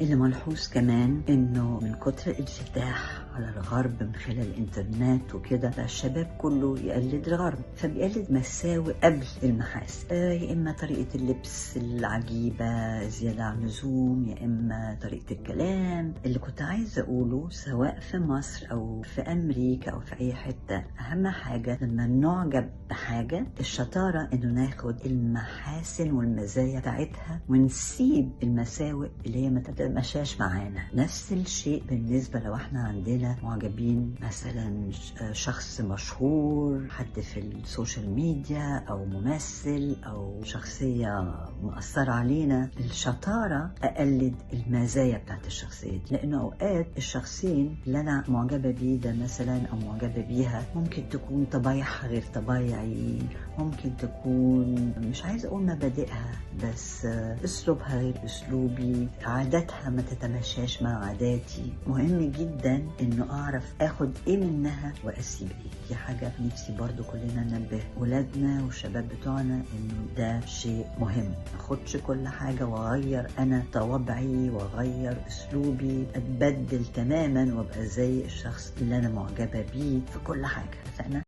اللي ملحوظ كمان انه من كتر الانفتاح على الغرب من خلال الانترنت وكده، بقى الشباب كله يقلد الغرب، فبيقلد مساوئ قبل المحاسن. يا اما طريقة اللبس العجيبة زيادة عن اللزوم، يا اما طريقة الكلام. اللي كنت عايزة اقوله سواء في مصر او في امريكا او في اي حتة، اهم حاجة لما نعجب بحاجة الشطارة انه ناخد المحاسن والمزايا بتاعتها ونسيب المساوئ اللي هي ما تتماشاش معانا. نفس الشيء بالنسبة لو احنا عندنا معجبين مثلا شخص مشهور، حد في ال social media او ممثل او شخصية مؤثرة علينا، الشطارة اقلد المزايا بتاعت الشخصية دي، لانه اوقات الشخصين اللي انا معجبة بيه ده مثلا او معجبة بيها ممكن تكون طبايعها غير طبايعي، ممكن تكون مش عايزة اقول مبادئها بس اسلوبها غير اسلوبي، عاداتها ما تتماشاش مع عاداتي. مهم جدا انه اعرف اخد ايه منها واسيب ايه. دي حاجة نفسي برضو كلنا ننبه ولادنا والشباب بتوعنا انه ده شيء مهم، ما اخدش كل حاجة واغير انا طوابعي واغير اسلوبي، اتبدل تماما وابقى زي الشخص اللي انا معجبة بيه في كل حاجة. اتفقنا؟